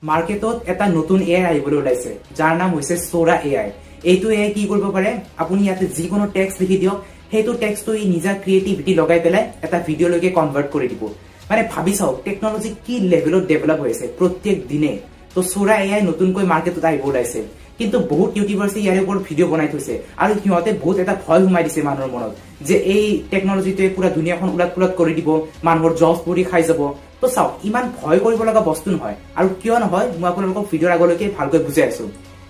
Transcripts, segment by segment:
মাৰ্কেটত এটা নতুন এআই আহিবলৈ ওলাইছে, যাৰ নাম হৈছে চ'ৰা এআই। এইটো এআই কি কৰিব পাৰে? আপুনি ইয়াতে যিকোনো টেক্সট লিখি দিয়ক, সেইটো টেক্সটটো ই নিজা ক্ৰিয়েটিভিটি লগাই পেলাই এটা ভিডিঅ'লৈকে কনভাৰ্ট কৰি দিব। মানে ভাবি চাওক, টেকনলজি কি লেভেলত ডেভেলপ হৈ আছে প্ৰত্যেক দিনে। তো চ'ৰা এআই নতুনকৈ মাৰ্কেটত আহিব ওলাইছে, কিন্তু বহুত ইউটিউবাৰ্ছে ইয়াৰ ওপৰত ভিডিঅ' বনাই থৈছে আৰু সিহঁতে বহুত এটা ভয় সোমাই দিছে মানুহৰ মনত যে এই টেকনলজিটোৱে পুৰা দুনিয়াখন ওলট পোলট কৰি দিব, মানুহৰ জব পুৰি খাই যাব। তো চাওক, ইমান ভয় কৰিব লগা বস্তু নহয়। আৰু কিয় নহয়, মই আপোনালোকক ভিডিঅ'ৰ আগলৈকে ভালকৈ বুজাই আছো।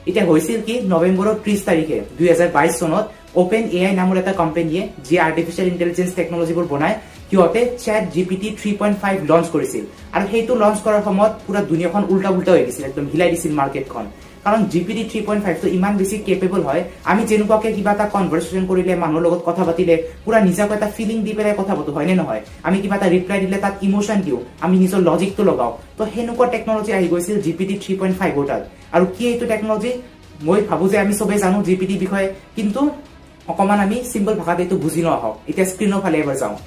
এতিয়া হৈছিল কি, নৱেম্বৰৰ 30 তাৰিখে 2022 চনত অপেন এআই নামৰ এটা কোম্পানীয়ে, যিয়ে আৰ্টিফিচিয়েল ইণ্টেলিজেঞ্চ টেকনলজিবোৰ বনায়, সিহঁতে চেট জিপিটি 3.5 লঞ্চ কৰিছিল। আৰু সেইটো লঞ্চ কৰাৰ সময়ত পুৰা দুনিয়াখন উল্টা পুল্টা হৈ গৈছিল, একদম হিলাই দিছিল মাৰ্কেটখন। কাৰণ জিপিটি 3.5টো ইমান বেছি কেপেবল হয়, আমি যেনেকুৱাকে কিবা এটা কনভাৰ্চেশ্যন কৰিলে, মানুহৰ লগত কথা পাতিলে পুৰা নিজাকৈ এটা ফিলিং দি পেলাই কথা পাতো, হয়নে নহয়? আমি কিবা এটা ৰিপ্লাই দিলে তাত ইম'চন দিওঁ, আমি নিজৰ লজিকটো লগাওঁ। তো সেনেকুৱা টেকনলজি আহি গৈছিল জিপিটি 3.5ৰ তাত। আৰু কি এইটো টেকনলজি? মই ভাবো যে আমি চবেই জানো জিপিটিৰ বিষয়ে, কিন্তু অকণমান আমি চিম্পল ভাষাত এইটো বুজি লওঁ আহক। এতিয়া স্ক্ৰীণৰ ফালে এবাৰ যাওঁ।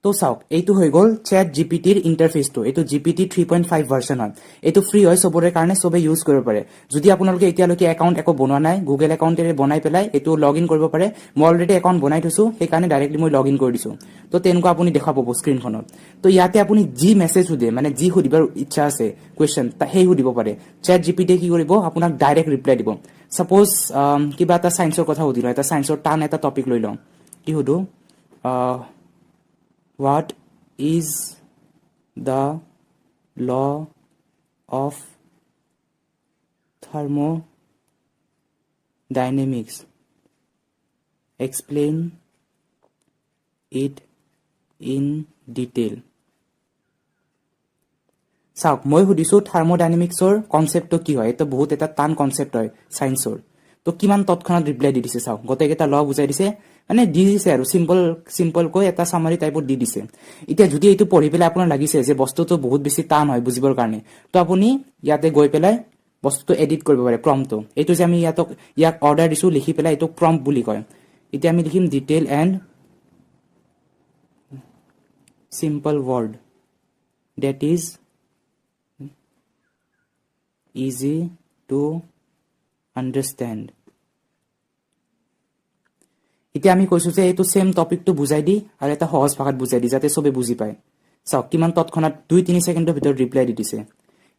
তো চাওক, এইটো হৈ গ'ল চেট জিপিটিৰ ইণ্টাৰফেচটো। এইটো জিপিটি 3.5 ভাৰ্চন হয়। এইটো ফ্ৰী হয় চবৰে কাৰণে, চবে ইউজ কৰিব পাৰে। যদি আপোনালোকে এতিয়ালৈকে একাউণ্ট একো বনোৱা নাই, গুগল একাউণ্টেৰে বনাই পেলাই এইটো লগ ইন কৰিব পাৰে। মই অলৰেডি একাউণ্ট বনাই থৈছোঁ, সেইকাৰণে ডাইৰেক্টলি মই লগ ইন কৰি দিছোঁ। তো তেনেকুৱা আপুনি দেখা পাব স্ক্ৰীণখনত। তো ইয়াতে আপুনি যি মেছেজ সোধে, মানে যি সুধিবৰ ইচ্ছা আছে কুৱেশ্যন, সেই সুধিব পাৰে। চেট জিপিটিয়ে কি কৰিব? আপোনাক ডাইৰেক্ট ৰিপ্লাই দিব। ছাপ'জ কিবা এটা ছায়েন্সৰ কথা সুধিলোঁ, এটা ছায়েন্সৰ টান এটা টপিক লৈ লওঁ। কি সুধোঁ? "What is the law of thermodynamics? Explain it in detail." চাওক, মই সুধিছোঁ থাৰ্মোডাইনেমিক্সৰ কনচেপ্টটো কি হয়। এইটো বহুত এটা টান কনচেপ্ট হয় ছায়েন্সৰ। তো কিমান তৎক্ষণাত ৰিপ্লাই দি দিছে চাওক। গোটেইকেইটা ল বুজাই দিছে, মানে দি দিছে আৰু চিম্পল চিম্পলকৈ এটা চামাৰি টাইপত দি দিছে। এতিয়া যদি এইটো পঢ়ি পেলাই আপোনাৰ লাগিছে যে বস্তুটো বহুত বেছি টান হয় বুজিবৰ কাৰণে, তো আপুনি ইয়াতে গৈ পেলাই বস্তুটো এডিট কৰিব পাৰে, প্ৰম্পটো। এইটো যে আমি ইয়াক অৰ্ডাৰ দিছোঁ লিখি পেলাই, এইটোক প্ৰম্পট বুলি কয়। এতিয়া আমি লিখিম, "Detail and simple word that is easy to understand." এতিয়া আমি কৈছোঁ যে এইটো ছেম টপিকটো বুজাই দি আৰু এটা সহজ ভাষাত বুজাই দি, যাতে চবে বুজি পায়। চাওক, কিমান তৎক্ষণাত 2-3 ছেকেণ্ডৰ ভিতৰত ৰিপ্লাই দি দিছে।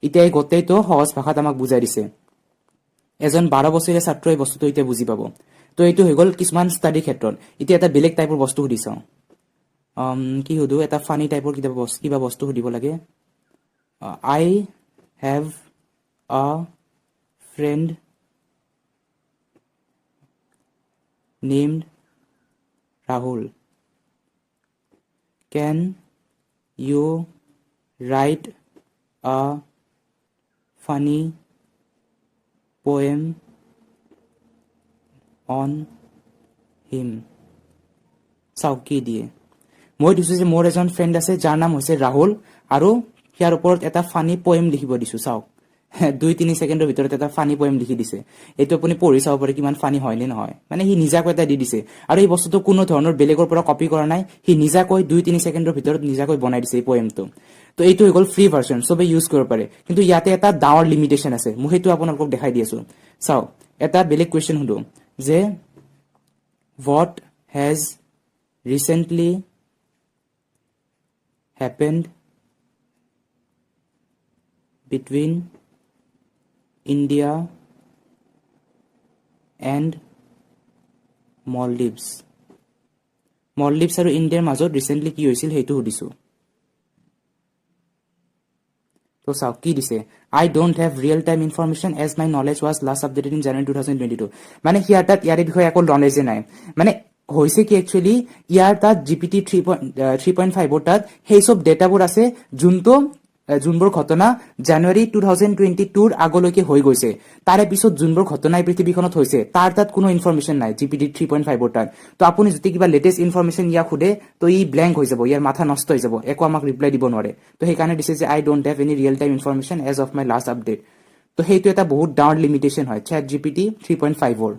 এতিয়া এই গোটেইটো সহজ ভাষাত আমাক বুজাই দিছে। এজন 12 বছৰীয়া ছাত্ৰই বস্তুটো এতিয়া বুজি পাব। তো এইটো হৈ গ'ল কিছুমান ষ্টাডিৰ ক্ষেত্ৰত। এতিয়া এটা বেলেগ টাইপৰ বস্তু সুধি চাওঁ। কি সুধো? এটা ফানি টাইপৰ কিবা বস্তু সুধিব লাগে। "I have a friend named Rahul. Can you write a funny poem on him?" চাওক কি দিয়ে। মই দিছোঁ যে মোৰ এজন ফ্ৰেণ্ড আছে যাৰ নাম হৈছে ৰাহুল আৰু ইয়াৰ ওপৰত এটা ফানি পয়েম লিখিব দিছোঁ। চাওক, 2-3 ছেকেণ্ডৰ ভিতৰত এটা ফানি পয়েম লিখি দিছে। এইটো আপুনি পঢ়ি চাব পাৰে কিমান ফানি হয় নে নহয়। মানে সি নিজাকৈ এটা দি দিছে আৰু এই বস্তুটো কোনো ধৰণৰ বেলেগৰ পৰা কপি কৰা নাই। সি নিজাকৈ 2-3 ছেকেণ্ডৰ ভিতৰত নিজাকৈ বনাই দিছে এই পয়েমটো। তো এইটো হৈ গ'ল ফ্ৰী ভাৰ্চন, চবে ইউজ কৰিব পাৰে। কিন্তু ইয়াতে এটা ডাঙৰ লিমিটেশ্যন আছে, মই সেইটো আপোনালোকক দেখাই দি আছো। চাওক, এটা বেলেগ কুৱেশ্যন সুধো যে "What has recently happened between India and Maldives?" Maldives আৰু ইণ্ডিয়াৰ মাজত ৰিচেণ্টলি কি হৈছিল, সেইটো সুধিছোঁ। তো চাওক কি দিছে। "I don't have real time information as my knowledge was last updated in January 2022." মানে সিয়াৰ তাত ইয়াৰে বিষয়ে একো নলেজে নাই। মানে হৈছে কি, একচুৱেলি ইয়াৰ তাত জিপিটি 3.5ৰ তাত সেই চব ডেটাবোৰ আছে যোনবোৰ ঘটনা জানুৱাৰী 2022ৰ আগলৈকে হৈ গৈছে। তাৰে পিছত যোনবোৰ ঘটনা এই পৃথিৱীখনত হৈছে, তাৰ তাত কোনো ইনফৰমেশ্যন নাই জিপিটি 3.5ৰ তাত। তো আপুনি যদি কিবা লেটেষ্ট ইনফৰমেশ্যন ইয়াক সোধে, তো ই ব্লেংক হৈ যাব, ইয়াৰ মাথা নষ্ট হৈ যাব, একো আমাক ৰিপ্লাই দিব নোৱাৰে। তো সেইকাৰণে দিছে যে "I don't have any real time information as of my last update." তো সেইটো এটা বহুত ডাঙৰ লিমিটেশ্যন হয় চেট জিপিটি 3.5ৰ।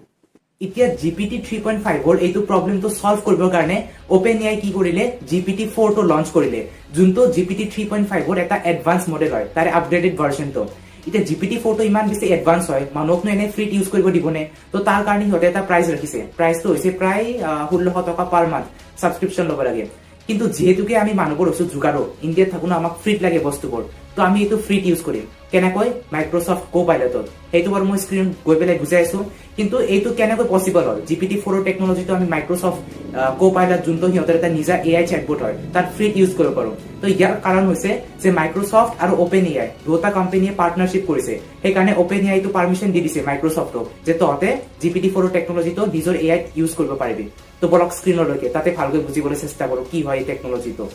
এতিয়া GPT 3.5ৰ এইটো প্ৰব্লেমটো চল্ভ কৰিবৰ কাৰণে অপেন এআই কি কৰিলে, GPT 4টো লঞ্চ কৰিলে, যোনটো GPT 3.5ৰ এটা এডভান্স মডেল হয়, তাৰে আপগ্ৰেডেড ভাৰ্চনটো। এতিয়া GPT 4টো ইমান বেছি এডভান্স হয়, মানুহকনো এনে ফ্ৰীত ইউজ কৰিব দিবনে? তো তাৰ কাৰণে সিহঁতে এটা প্ৰাইচ ৰাখিছে। প্ৰাইচটো হৈছে প্ৰায় 1600 টকা পাৰ মান্থ ছাবস্ক্ৰিপশ্যন ল'ব লাগে। কিন্তু যিহেতুকে আমি মানুহবোৰ হৈছো যোগাৰো, ইণ্ডিয়াত থাকো ন, আমাক ফ্ৰীত লাগে বস্তুবোৰ, তো আমি এইটো ফ্ৰীত ইউজ কৰিম কেনেকৈ? মাইক্ৰ'ছফ্ট কো পাইলটত। সেইটো বাৰু মই স্ক্ৰীণত গৈ পেলাই বুজাই আছো। কিন্তু এইটো কেনেকৈ পচিবল হয়? GPT 4ৰ টেকনলজিটো আমি মাইক্ৰ'ছফ্ট কো পাইলট, যোনটো সিহঁতৰ এটা নিজা এআই চেটবট হয়, তাত ফ্ৰীত ইউজ কৰিব পাৰো। তো ইয়াৰ কাৰণ হৈছে যে মাইক্ৰ'ছফ্ট আৰু অপেন এআই দুটা কোম্পানীয়ে পাৰ্টনাৰশ্বিপ কৰিছে। সেইকাৰণে অপেন এআইটো পাৰ্মিশ্যন দি দিছে মাইক্ৰ'ছফ্টক যে তহঁতে GPT 4ৰ টেকনলজিটো নিজৰ এআইত ইউজ কৰিব পাৰিবি। তো বলক স্ক্ৰীণলৈকে, তাতে ভালকৈ বুজিবলৈ চেষ্টা কৰো কি হয় এই টেকনলজিটো।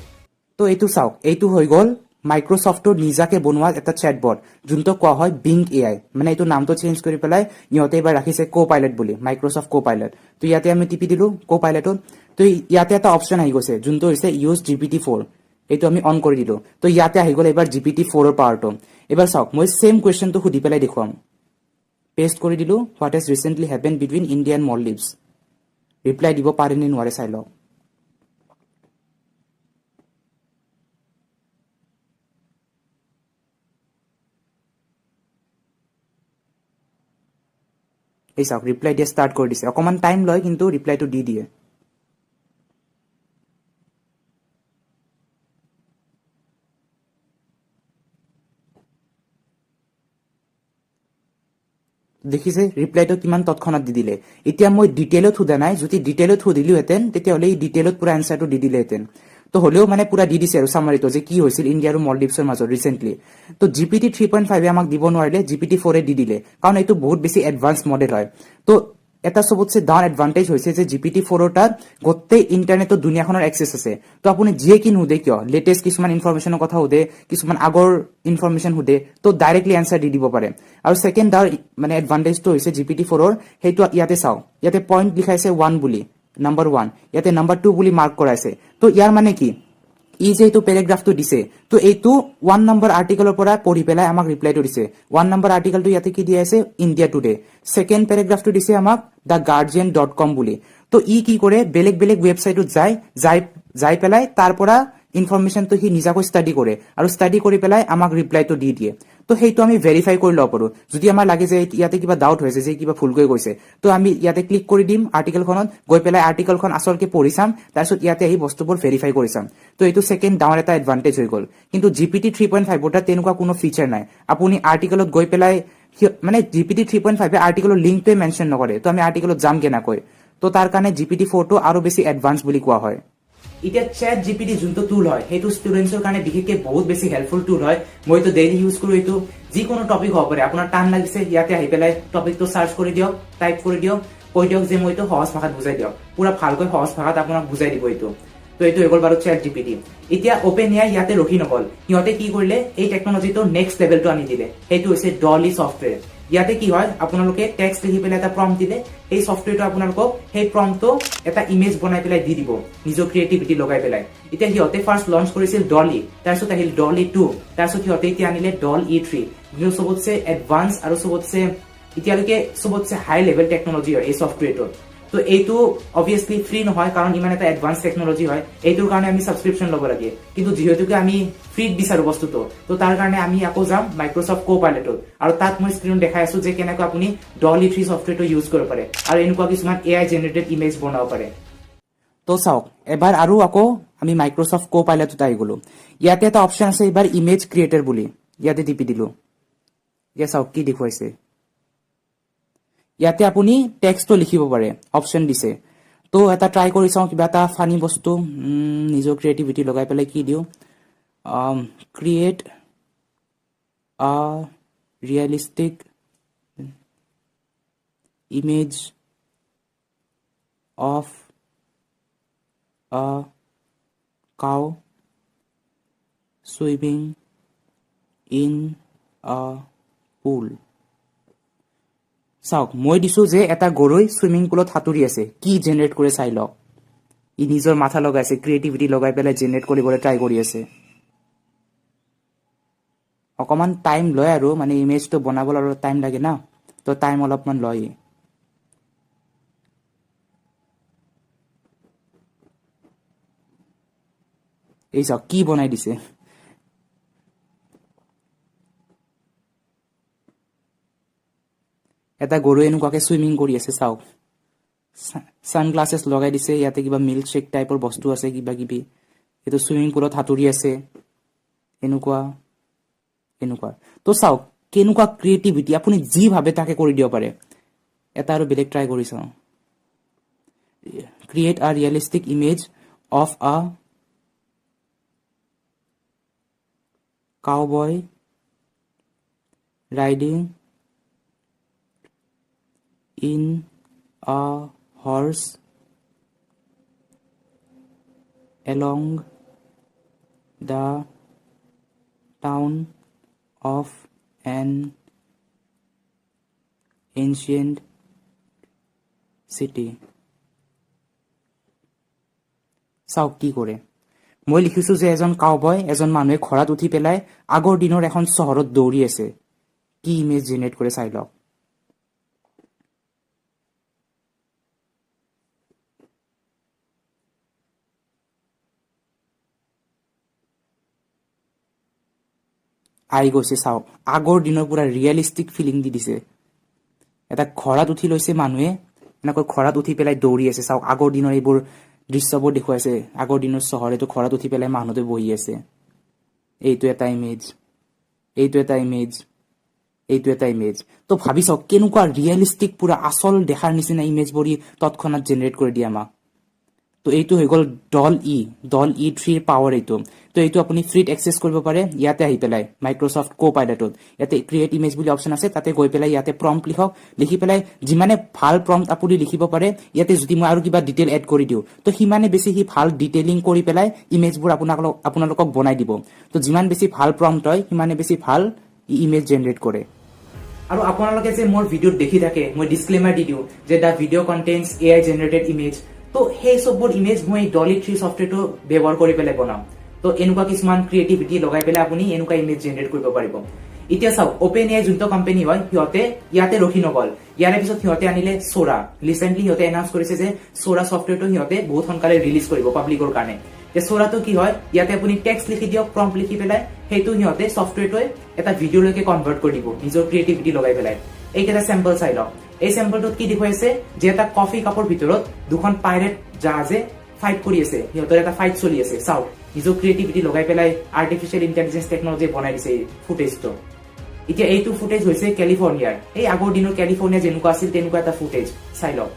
তো এইটো চাওক, এইটো হৈ গ'ল মাইক্ৰ'ছফ্টৰ নিজাকে বনোৱা এটা চেটবট, যোনটো কোৱা হয় বিং এআই। মানে এইটো নামটো চেঞ্জ কৰি পেলাই ইহঁতে এইবাৰ ৰাখিছে কো পাইলট বুলি, মাইক্ৰ'ছফ্ট কো পাইলট। তো ইয়াতে আমি টিপি দিলো কো পাইলটত। তো ইয়াতে এটা অপশ্যন আহি গৈছে, যোনটো হৈছে ইউজ GPT 4। এইটো আমি অন কৰি দিলো। তো ইয়াতে আহি গ'ল এইবাৰ GPT 4ৰ পাৱাৰটো। এইবাৰ চাওক, মই ছেম কুৱেশ্যনটো সুধি পেলাই দেখুৱাম। পেষ্ট কৰি দিলো, "What has recently happen between India and Maldives?" Reply দিব পাৰে নে নোৱাৰে চাই লওক। এই চাওক, ৰিপ্লাই দিয়া ষ্টাৰ্ট কৰি দিছে। অকণমান টাইম লয়, কিন্তু ৰিপ্লাইটো দি দিয়ে। দেখিছে, ৰিপ্লাইটো কিমান তৎক্ষণাত দি দিলে। এতিয়া মই ডিটেইলত সোধা নাই। যদি ডিটেইলত সুধিলোহেঁতেন, তেতিয়াহ'লে এই ডিটেইলত পুৰা এনচাৰটো দি দিলেহেঁতেন। তো হ'লেও মানে পুৰা দি দিছে আৰু চামাৰিটো যে কি হৈছিল ইণ্ডিয়া আৰু মলদ্বীপছৰ মাজত ৰিচেণ্টলি। তো GPT 3.5এ আমাক দিব নোৱাৰিলে, GPT 4এ দি দিলে, কাৰণ এইটো বহুত বেছি এডভান্স মডেল হয়। তো এটা চবতছে ডাঙৰ এডভান্টেজ হৈছে যে GPT 4ৰ তাত গোটেই ইণ্টাৰনেটৰ দুনীয়াখনৰ এক্সেছ আছে। তো আপুনি যিয়ে কি নুসুধে কিয়, লেটেষ্ট কিছুমান ইনফৰমেশ্যনৰ কথা সোধে, কিছুমান আগৰ ইনফৰমেশ্যন সোধে, তো ডাইৰেক্টলি এনচাৰ দি দিব পাৰে। আৰু ছেকেণ্ড ডাঙৰ মানে এডভান্টেজটো হৈছে GPT 4ৰ, সেইটো ইয়াতে চাওক, ইয়াতে পইণ্ট লিখাইছে 1 বুলি, নাম্বাৰ 1, ইয়াতে নাম্বাৰ 2 বুলি মাৰ্ক কৰাইছে। তো ইয়াৰ মানে কি? ই যে এইটো পেৰাগ্ৰাফটো দিছে, তো এইটো 1 নম্বৰ আৰ্টিকলৰ পৰা পঢ়ি পেলাই আমাক ৰিপ্লাইটো দিছে। 1 নম্বৰ আৰ্টিকলটো ইয়াতে কি দিয়া আছে? India today. ছেকেণ্ড পেৰাগ্ৰাফটো দিছে আমাক the guardian dot com বুলি। তো ই কি কৰে, বেলেগ বেলেগ ৱেবছাইটত যায়, যাই যাই পেলাই তাৰ পৰা ইনফৰমেশ্যনটো সি নিজাকৈ ষ্টাডি কৰে আৰু ষ্টাডি কৰি পেলাই আমাক ৰিপ্লাইটো দি দিয়ে। তো সেইটো আমি ভেৰিফাই কৰি ল'ব পাৰোঁ। যদি আমাৰ লাগে যে ইয়াতে কিবা ডাউট হৈছে, যে কিবা ভুলকৈ গৈছে, তো আমি ইয়াতে ক্লিক কৰি দিম, আৰ্টিকেলখনত গৈ পেলাই আৰ্টিকেলখন আচলকে পঢ়ি চাম, তাৰপিছত ইয়াতে আহি বস্তুবোৰ ভেৰিফাই কৰি চাম। তো এইটো ছেকেণ্ড ডাঙৰ এটা এডভান্টেজ হৈ গ'ল। কিন্তু GPT 3.5ৰ তাত তেনেকুৱা কোনো ফিচাৰ নাই। আপুনি আৰ্টিকেলত গৈ পেলাই মানে GPT 3.5এ আৰ্টিকেলৰ লিংকটোৱে মেনশ্যন নকৰে, তো আমি আৰ্টিকেলত যাম কেনেকৈ? তো তাৰ কাৰণে GPT 4টো আৰু বেছি এডভান্স বুলি কোৱা হয়। এতিয়া চেট GPT যোনটো টুল হয়, সেইটো ষ্টুডেণ্টছৰ কাৰণে বিশেষকে বহুত বেছি হেল্পফুল টুল হয়। মইতো ডেইলি ইউজ কৰো এইটো। যিকোনো টপিক হ'ব পাৰে, আপোনাৰ টান লাগিছে, ইয়াতে আহি পেলাই টপিকটো চাৰ্চ কৰি দিয়ক, টাইপ কৰি দিয়ক, কৈ দিয়ক যে মই এইটো সহজ ভাষাত বুজাই দিয়ক, পুৰা ভালকৈ সহজ ভাষাত আপোনাক বুজাই দিব এইটো। তো এইটো হৈ গ'ল বাৰু চেট GPT। এতিয়া অপেন এআই ইয়াতে ৰখি নগ'ল। সিহঁতে কি কৰিলে, এই টেকনলজিটো নেক্সট লেভেলটো আনি দিলে। সেইটো হৈছে ডলি ছফ্টৱেৰ। ইয়াতে কি হয়, আপোনালোকে টেক্সট লিখি পেলাই এটা প্ৰম্পট দিলে, সেই ছফ্টৱেৰটো আপোনালোকক সেই প্ৰম্পটটো এটা ইমেজ বনাই পেলাই দি দিব, নিজৰ ক্ৰিয়েটিভিটি লগাই পেলাই। এতিয়া সিহঁতে ফাৰ্ষ্ট লঞ্চ কৰিছিল ডলি, তাৰপিছত আহিল ডলি 2, তাৰপিছত সিহঁতে এতিয়া আনিলে ডল ই 3, যোনটো চবতছে এডভান্স আৰু চবতছে এতিয়ালৈকে চবতছে হাই লেভেল টেকনলজি হয় এই ছফ্টৱেৰটোত। তো এইটো অবভিয়াছলি ফ্ৰী নহয়, কাৰণ ইমান এটা এডভান্স টেকনলজি হয়, এইটোৰ কাৰণে আমি ছাবস্ক্ৰিপশ্যন ল'ব লাগে। কিন্তু যিহেতুকে আমি ফ্ৰীত বিচাৰো বস্তুটো, তো তাৰ কাৰণে আমি আকৌ যাম মাইক্ৰ'ছফ্ট কো পাইলটত আৰু তাত মই স্ক্ৰীণত দেখাই আছো যে কেনেকৈ আপুনি ডল ই 3 ছফ্টৱেৰটো ইউজ কৰিব পাৰে আৰু এনেকুৱা কিছুমান এআই জেনেৰেটেড ইমেজ বনাব পাৰে। তো চাওক, এবাৰ আৰু আকৌ আমি মাইক্ৰ'ছফ্ট কো পাইলটত আহি গ'লো। ইয়াতে এটা অপশ্যন আছে এইবাৰ ইমেজ ক্ৰিয়েটৰ বুলি, ইয়াতে টিপি দিলো। এতিয়া চাওক কি দেখুৱাইছে। ইয়াতে আপুনি টেক্সটো লিখিব পাৰে, অপশ্যন দিছে। তো এটা ট্ৰাই কৰি চাওঁ কিবা এটা ফানি বস্তু, নিজৰ ক্ৰিয়েটিভিটি লগাই পেলাই কি দিওঁ, "Create a realistic image of a cow swimming in a pool"। চাওক, মই দিছো যে এটা গৰুই চুইমিং পুলত সাঁতুৰি আছে, কি জেনেৰেট কৰে চাই লওক। ই নিজৰ মাথা লগাইছে, ক্ৰিয়েটিভিটি লগাই পেলাই জেনেৰেট কৰিবলৈ ট্ৰাই কৰি আছে। অকণমান টাইম লয় আৰু মানে ইমেজটো বনাবলৈ অলপ টাইম লাগে না, তো টাইম অলপমান লয়। এই চাওক কি বনাই দিছে। এটা গৰু এনেকুৱাকে চুইমিং কৰি আছে, চাওক। ছানগ্লাছেছ লগাই দিছে, ইয়াতে কিবা মিল্ক শ্বেক টাইপৰ বস্তু আছে কিবা কিবি। এইটো চুইমিং পুলত সাঁতুৰি আছে, এনেকুৱা এনেকুৱা। তো চাওক কেনেকুৱা ক্ৰিয়েটিভিটি, আপুনি যি ভাবে তাকে কৰি দিব পাৰে। এটা আৰু বেলেগ ট্ৰাই কৰি চাওঁ। Create a realistic image of a cowboy riding in a horse along the town of an ancient city. চাওক কি কৰে। মই লিখিছো যে এজন কাউবয়, এজন মানুহে ঘোঁৰাত উঠি পেলাই আগৰ দিনৰ এখন চহৰত দৌৰি আছে। কি ইমেজ জেনেৰেট কৰে চাই লওক। আহি গৈছে চাওক, আগৰ দিনৰ পুৰা ৰিয়েলিষ্টিক ফিলিং দি দিছে। এটা ঘোঁৰাত উঠি লৈছে মানুহে, এনেকৈ ঘোঁৰাত উঠি পেলাই দৌৰি আছে। চাওক আগৰ দিনৰ এইবোৰ দৃশ্যবোৰ দেখুৱাইছে, আগৰ দিনৰ চহৰ, এইটো ঘোঁৰাত উঠি পেলাই মানুহটো বহি আছে। এইটো এটা ইমেজ, এইটো এটা ইমেজ, এইটো এটা ইমেজ। তো ভাবি চাওক কেনেকুৱা ৰিয়েলিষ্টিক, পুৰা আচল দেখাৰ নিচিনা ইমেজবোৰ ই তৎক্ষণাত জেনেৰেট কৰি দিয়ে আমাক। তো এইটো হৈ গ'ল ডল ই 3ৰ পাৱাৰ এইটো। তো এইটো আপুনি ফ্ৰীত এক্সেছ কৰিব পাৰে ইয়াতে আহি পেলাই মাইক্ৰ'ছফ্ট কো পাইলটত। ইয়াতে ক্ৰিয়েট ইমেজ বুলি অপশ্যন আছে, তাতে গৈ পেলাই ইয়াতে প্ৰম্পট লিখক। লিখি পেলাই যিমানে ভাল প্ৰম্পট আপুনি লিখিব পাৰে, ইয়াতে যদি মই আৰু কিবা ডিটেইল এড কৰি দিওঁ, তো সিমানে বেছি সি ভাল ডিটেইলিং কৰি পেলাই ইমেজবোৰ আপোনালোকক বনাই দিব। তো যিমান বেছি ভাল প্ৰম্পট হয়, সিমানে বেছি ভাল ইমেজ জেনেৰেট কৰে। আৰু আপোনালোকে যে মোৰ ভিডিঅ'ত দেখি থাকে, মই ডিছক্লেমাৰ দি দিওঁ যে the video contains AI generated image। তো সেই চববোৰ ইমেজ মই ডলি 3 ছফ্টৱেৰটো ব্যৱহাৰ কৰি পেলাই বনাওঁ। তো এনেকুৱা কিছুমান ক্ৰিয়েটিভিটি লগাই পেলাই আপুনি এনেকুৱা ইমেজ জেনেৰেট কৰিব পাৰিব। এতিয়া চাওক, অপেন এআই যোনটো কোম্পানী হয়, সিহঁতে ইয়াতে ৰখি নগ'ল। ইয়াৰে পিছত সিহঁতে আনিলে চোৰা। ৰিচেণ্টলি সিহঁতে এনাউন্স কৰিছে যে চোৰা ছফ্টৱেৰটো সিহঁতে বহুত সোনকালে ৰিলিজ কৰিব পাব্লিকৰ কাৰণে। এতিয়া চোৰাটো কি হয়? ইয়াতে আপুনি টেক্সট লিখি দিয়ক, প্ৰম্পট লিখি পেলাই সেইটো সিহঁতে ছফ্টৱেৰটোৱে এটা ভিডিঅ'লৈকে কনভাৰ্ট কৰি দিব নিজৰ ক্ৰিয়েটিভিটি লগাই পেলাই। এইকেইটা চেম্পল চাই লওক। এই চেম্পলটোত কি দেখুৱাইছে যে এটা কফি কাপৰ ভিতৰত দুখন পাইৰেট জাহাজে ফাইট কৰি আছে, সিহঁতৰ এটা ফাইট চলি আছে। চাওক, নিজৰ ক্ৰিয়েটিভিটি লগাই পেলাই আৰ্টিফিচিয়েল ইণ্টেলিজেঞ্চ টেকনলজি বনাই দিছে এই ফুটেজটো। এতিয়া এইটো ফুটেজ হৈছে কেলিফৰ্ণিয়াৰ, এই আগৰ দিনৰ কেলিফৰ্ণিয়া যেনেকুৱা আছিল তেনেকুৱা এটা ফুটেজ, চাই লওক।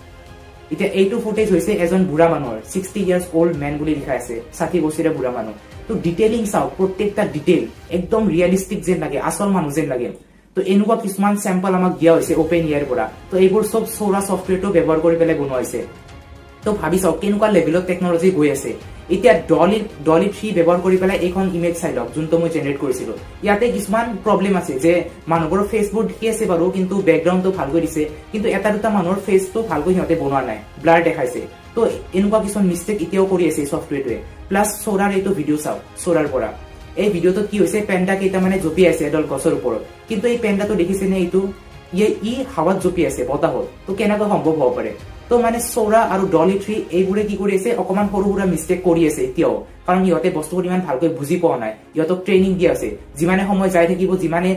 এতিয়া এইটো ফুটেজ হৈছে এজন বুঢ়া মানুহৰ, 60 ইয়াৰ্ছ অল্ড মেন বুলি লিখা আছে, 60 বছৰীয়া বুঢ়া মানুহ। তো ডিটেইলিং চাওক, প্ৰত্যেকটা ডিটেইল একদম ৰিয়েলিষ্টিক যেন লাগে, আচল মানুহ যেন লাগে। তো এনেকুৱা কিছুমান চেম্পল আমাক দিয়া হৈছে অপেন এআইৰ পৰা। তো এইবোৰ চব চৌৰা ছফ্টৱেৰটো ব্যৱহাৰ কৰি পেলাই বনোৱা হৈছে। তো ভাবি চাওক কেনেকুৱা লেভেলত টেকনলজি গৈ আছে। এতিয়া ডলি 3 ব্যৱহাৰ কৰি পেলাই এইখন ইমেজ চাই লওক, যোনটো মই জেনেৰেট কৰিছিলো। ইয়াতে কিছুমান প্ৰব্লেম আছে যে মানুহবোৰৰ ফেচবোৰ ঠিকে আছে বাৰু, কিন্তু বেকগ্ৰাউণ্ডটো ভালকৈ দিছে, কিন্তু এটা দুটা মানুহৰ ফেচটো ভালকৈ সিহঁতে বনোৱা নাই, ব্লাৰ দেখাইছে। তো এনেকুৱা কিছুমান মিষ্টেক এতিয়াও কৰি আছে এই ছফ্টৱেৰটোৱে। প্লাছ চৌৰাৰ এইটো ভিডিঅ' চাওক, চৌৰাৰ পৰা এই ভিডিঅ'টোত কি হৈছে, পেণ্ডা কেইটা মানে জঁপিয়াই আছে এডাল গছৰ ওপৰত, কিন্তু এই পেণ্ডাটো দেখিছেনে, এইটো ই হাৱাত জঁপিয়াই আছে বতাহত। তো কেনেকৈ সম্ভৱ হ'ব পাৰে? তো মানে চৌৰা আৰু ডলি 3 এইবোৰে কি কৰি আছে, অকমান সৰু সুৰা মিষ্টেক কৰি আছে এতিয়াও, কাৰণ সিহঁতে বস্তুবোৰ ইমান ভালকৈ বুজি পোৱা নাই, সিহঁতক ট্ৰেইনিং দিয়া আছে। যিমানে সময় যাই থাকিব, যিমানে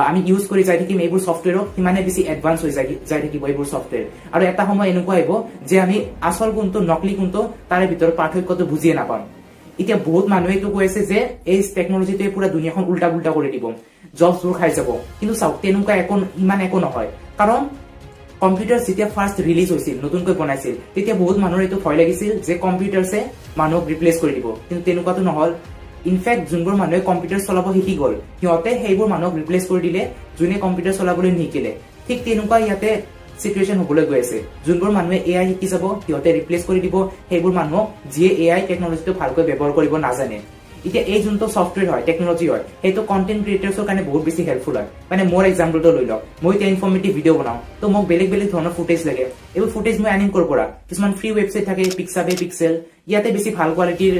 আমি ইউজ কৰি যাই থাকিম এইবোৰ ছফ্টৱেৰক, সিমানে বেছি এডভান্স হৈ যাই থাকিব এইবোৰ ছফ্টৱেৰ। আৰু এটা সময় এনেকুৱা আহিব যে আমি আচল কোনটো নকলি কোনটো তাৰে ভিতৰত পাৰ্থক্যটো বুজিয়ে নাপাম। এতিয়া বহুত মানুহে এইটো কৈ আছে যে এই টেকনলজিটোৱে পুৰা দুনিয়াখন উল্টা পুল্টা কৰি দিব, জবছবোৰ খাই যাব। কিন্তু চাওক, তেনেকুৱা ইমান একো নহয়, কাৰণ কম্পিউটাৰ যেতিয়া ফাৰ্ষ্ট ৰিলিজ হৈছিল, নতুনকৈ বনাইছিল, তেতিয়া বহুত মানুহৰ এইটো ভয় লাগিছিল যে কম্পিউটাৰ্ছে মানুহক ৰিপ্লেচ কৰি দিব, কিন্তু তেনেকুৱাটো নহল। ইনফেক্ট যোনবোৰ মানুহে কম্পিউটাৰ চলাব শিকি গ'ল, সিহঁতে সেইবোৰ মানুহক ৰিপ্লেচ কৰি দিলে যোনে কম্পিউটাৰ চলাবলৈ নিশিকিলে। ঠিক তেনেকুৱা ইয়াতে চিটুৱেশ্যন হ'বলৈ গৈ আছে। যোনবোৰ মানুহে এ I শিকি যাব, সিহঁতে ৰিপ্লেচ কৰি দিব সেইবোৰ মানুহক যিয়ে এ I টেকনলজিটো ভালকৈ ব্যৱহাৰ কৰিব নাজানে। এতিয়া এই যোনটো ছফ্টৱেৰ হয়, টেকনলজি হয়, সেইটো কণ্টেণ্ট ক্ৰিয়েটাৰ্ছৰ কাৰণে বহুত বেছি হেল্পফুল হয়। মানে মোৰ এক্সাম্পলটো লৈ লওক, মই এতিয়া ইনফৰ্মেটিভ ভিডিঅ' বনাওঁ, তো মোক বেলেগ বেলেগ ধৰণৰ ফুটেজ লাগে। এইবোৰ ফুটেজ মই আনিম ক'ৰ পৰা? কিছুমান ফ্ৰী ৱেবছাইট থাকে, পিক্সাবে, পিক্সেল, ইয়াতে বেছি ভাল কোৱালিটিৰ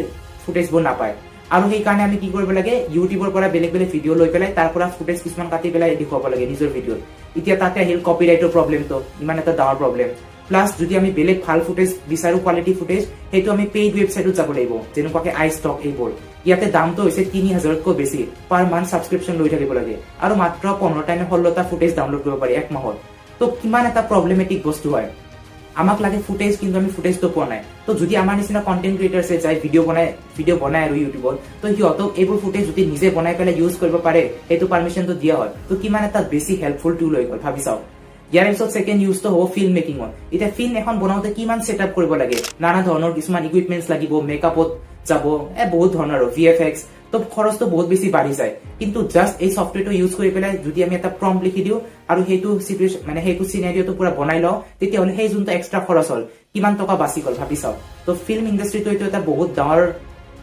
ফুটেজবোৰ নাপায়। আৰু সেইকাৰণে আমি কি কৰিব লাগে, ইউটিউবৰ পৰা বেলেগ বেলেগ ভিডিঅ' লৈ পেলাই তাৰ পৰা ফুটেজ কিছুমান কাটি পেলাই দেখুৱাব লাগে নিজৰ ভিডিঅ'ত। এতিয়া তাতে আহিল কপিৰাইটৰ প্ৰব্লেমটো, ইমান এটা ডাঙৰ প্ৰব্লেম। প্লাছ যদি আমি বেলেগ ভাল ফুটেজ বিচাৰোঁ, কোৱালিটি ফুটেজ, সেইটো আমি পেইড ৱেবছাইটত যাব লাগিব, যেনেকুৱাকে আই ষ্টক এইবোৰ। ইয়াতে দামটো হৈছে 3000তকৈ বেছি, পাৰ মান্থ ছাবস্ক্ৰিপশ্যন লৈ থাকিব লাগে আৰু মাত্ৰ 15টা নে 16টা ফুটেজ ডাউনলোড কৰিব পাৰি এক মাহত। তো কিমান এটা প্ৰব্লেমেটিক বস্তু হয়। আমাক লাগে ফুটেজ, কিন্তু আমি ফুটেজটো পোৱা নাই। তো যদি আমাৰ নিচিনা কণ্টেণ্ট ক্ৰিয়েটাৰ্ছে যায় ভিডিঅ' বনাই আৰু ইউটিউবত, তো সিহঁতক এইবোৰ ফুটেজ যদি নিজে বনাই পেলাই ইউজ কৰিব পাৰে, সেইটো পাৰ্মিশ্যনটো দিয়া হয়, তো কিমান এটা বেছি হেল্পফুল টুল হৈ গ'ল, ভাবি চাওক। ইয়াৰ পিছত ছেকেণ্ড ইউজটো হ'ব ফিল্ম মেকিঙত। এতিয়া ফিল্ম এখন বনাওঁতে কিমান ছেট আপ কৰিব লাগে, নানা ধৰণৰ কিছুমান ইকুইপমেণ্টছ লাগিব, মেকআপত যাব, বহুত ধৰণৰ আৰু ভিএফএক্স, তো খৰচটো বহুত বেছি বাঢ়ি যায়। কিন্তু জাষ্ট এই ছফ্টৱেৰটো ইউজ কৰি পেলাই যদি আমি এটা প্ৰম্পট লিখি দিওঁ আৰু সেইটো চিটুৱেশ্যন, মানে সেইটো চিনাৰিঅ'টো পুৰা বনাই লওঁ, তেতিয়াহ'লে সেই যোনটো এক্সট্ৰা খৰচ হ'ল, কিমান টকা বাচি গ'ল, ভাবি চাওক। তো ফিল্ম ইণ্ডাষ্ট্ৰিটো এইটো এটা বহুত ডাঙৰ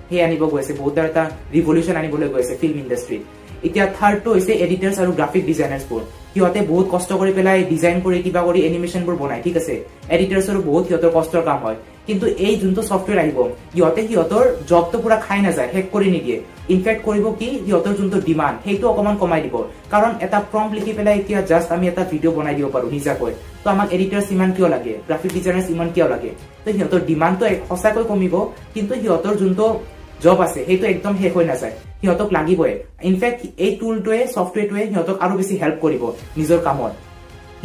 সেই আনিব গৈছে, বহুত ডাঙৰ এটা ৰিভলিউশ্যন আনিবলৈ গৈছে ফিল্ম ইণ্ডাষ্ট্ৰীত। এতিয়া থাৰ্ডটো হৈছে এডিটাৰ্ছ আৰু গ্ৰাফিক ডিজাইনাৰ্ছবোৰ। সিহঁতে বহুত কষ্ট কৰি পেলাই ডিজাইন কৰি, কিবা কৰি এনিমেশ্যনবোৰ বনায়, ঠিক আছে? এডিটাৰ্ছৰো বহুত সিহঁতৰ কষ্টৰ কাম হয়। কিন্তু এই যোনটো ছফ্টৱেৰ আহিব, সিহঁতে সিহঁতৰ জবটো পুৰা খাই নাযায়, শেষ কৰি নিদিয়ে। ইনফেক্ট কৰিব কি, সিহঁতৰ যোনটো ডিমাণ্ড, সেইটো অকণমান কমাই দিব। কাৰণ এটা প্ৰম্পট লিখি পেলাই এতিয়া জাষ্ট আমি এটা ভিডিঅ' বনাই দিব পাৰো নিজাকৈ। তো আমাক এডিটাৰ্ছ ইমান কিয় লাগে, গ্ৰাফিক ডিজাইনাৰ্ছ ইমান কিয় লাগে? তো সিহঁতৰ ডিমাণ্ডটো সঁচাকৈ কমিব, কিন্তু সিহঁতৰ যোনটো জব আছে, সেইটো একদম শেষ হৈ নাযায়। সিহঁতক লাগিবই। ইনফেক্ট এই টুলটোৱে, ছফ্টৱেৰটোৱে সিহঁতক আৰু বেছি হেল্প কৰিব নিজৰ কামত।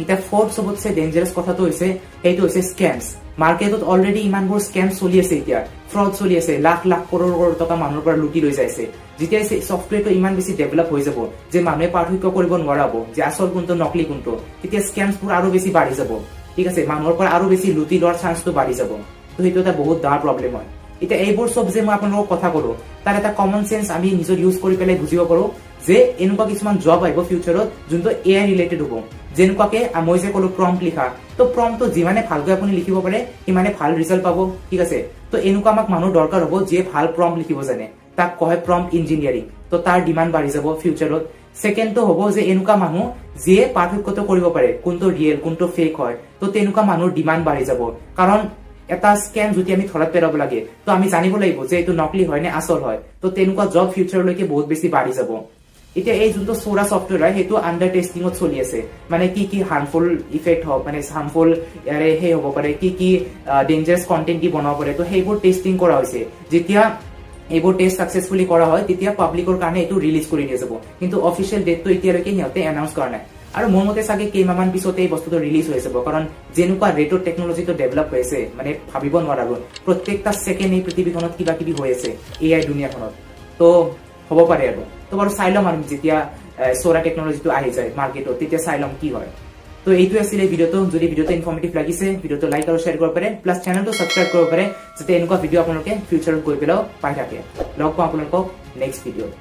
এতিয়া ফৰ্থ চবতছে ডেঞ্জাৰাছ কথাটো হৈছে, সেইটো হৈছে স্কেমছ। মাৰ্কেটত অলৰেডি ইমানবোৰ স্কেম চলি আছে, এতিয়া ফ্ৰড চলি আছে, লাখ লাখ কৰোৰ কৰোৰ টকা মানুহৰ পৰা লুটি লৈ যাইছে। যেতিয়া ছফ্টৱেৰটো ইমান বেছি ডেভেলপ হৈ যাব যে মানুহে পাৰ্থক্য কৰিব নোৱাৰা হ'ব যে আচল কোনটো, নকলি কোনটো, তেতিয়া স্কেমছবোৰ আৰু বেছি বাঢ়ি যাব, ঠিক আছে? মানুহৰ পৰা আৰু বেছি লুটি লোৱাৰ চান্সটো বাঢ়ি যাব। তো সেইটো এটা বহুত ডাঙৰ প্ৰব্লেম হয়। এতিয়া এইবোৰ চব যে মই আপোনালোকক কথা ক'লো, তাৰ এটা কমন চেন্স আমি নিজৰ ইউজ কৰি পেলাই বুজিব পাৰো যে এনেকুৱা কিছুমান জব আহিব ফিউচাৰত, যোনটো এআই ৰিলেটেড হ'ব। যেনেকুৱাকে মই যে ক'লো প্ৰম্পট লিখা, তো প্ৰম্পটটো যিমানে ভালকৈ আপুনি লিখিব পাৰে, সিমানে ভাল ৰিজাল্ট পাব, ঠিক আছে? তো এনেকুৱা আমাক মানুহ দৰকাৰ হ'ব যিয়ে ভাল প্ৰম্পট লিখিব জানে। তাক কয় প্ৰম্পট ইঞ্জিনিয়াৰিং। তো তাৰ ডিমাণ্ড বাঢ়ি যাব ফিউচাৰত। ছেকেণ্ডটো হ'ব যে এনেকুৱা মানুহ যিয়ে পাৰ্থক্যটো কৰিব পাৰে, কোনটো ৰিয়েল, কোনটো ফেক হয়। তো তেনেকুৱা মানুহৰ ডিমাণ্ড বাঢ়ি যাব। কাৰণ এটা স্কেম যদি আমি ধৰাত পেলাব লাগে, তো আমি জানিব লাগিব যে এইটো নকলি হয় নে আচল হয়। তো তেনেকুৱা জব ফিউচাৰলৈকে বহুত বেছি বাঢ়ি যাব। এতিয়া এই যোনটো চোৰা ছফ্টৱেৰ হয়, সেইটো আণ্ডাৰ টেষ্টিঙত চলি আছে। মানে কি কি হাৰ্মফুল ইফেক্ট হওক, মানে হাৰ্মফুল ইয়াৰে সেই হ'ব পাৰে, কি কি ডেঞ্জাৰাছ কণ্টেণ্ট দি বনাব পাৰে, তো সেইবোৰ টেষ্টিং কৰা হৈছে। যেতিয়া এইবোৰ টেষ্ট ছাকচেছফুলি কৰা হয়, তেতিয়া পাব্লিকৰ কাৰণে এইটো ৰিলিজ কৰি দিয়া যাব। কিন্তু অফিচিয়েল ডেটটো এতিয়ালৈকে সিহঁতে এনাউন্স কৰা নাই। আৰু মোৰ মতে চাগে কেইমাহমান পিছতে এই বস্তুটো ৰিলিজ হৈ যাব। কাৰণ যেনেকুৱা ৰেটত টেকনলজিটো ডেভেলপ হৈ আছে, মানে ভাবিব নোৱাৰা আৰু প্ৰত্যেকটা ছেকেণ্ড এই পৃথিৱীখনত কিবা কিবি হৈ আছে এআই দুনিয়াখনত। তো হ'ব পাৰে আৰু। তো বাৰু চাই ল'ম আৰু যেতিয়া চোৰা টেকনলজিটো আহি যায় মাৰ্কেটত, তেতিয়া চাই ল'ম কি হয়। তো এইটোৱে আছিলে ভিডিঅ'টো। যদি ভিডিঅ'টো ইনফৰ্মেটিভ লাগিছে, ভিডিঅ'টো লাইক আৰু শ্বেয়াৰ কৰিব পাৰে, প্লাছ চেনেলটো ছাবস্ক্ৰাইব কৰিব পাৰে, যাতে এনেকুৱা ভিডিঅ' আপোনালোকে ফিউচাৰত গৈ পেলাইও পাই থাকে। লগ পাওঁ আপোনালোকক নেক্সট ভিডিঅ'ত।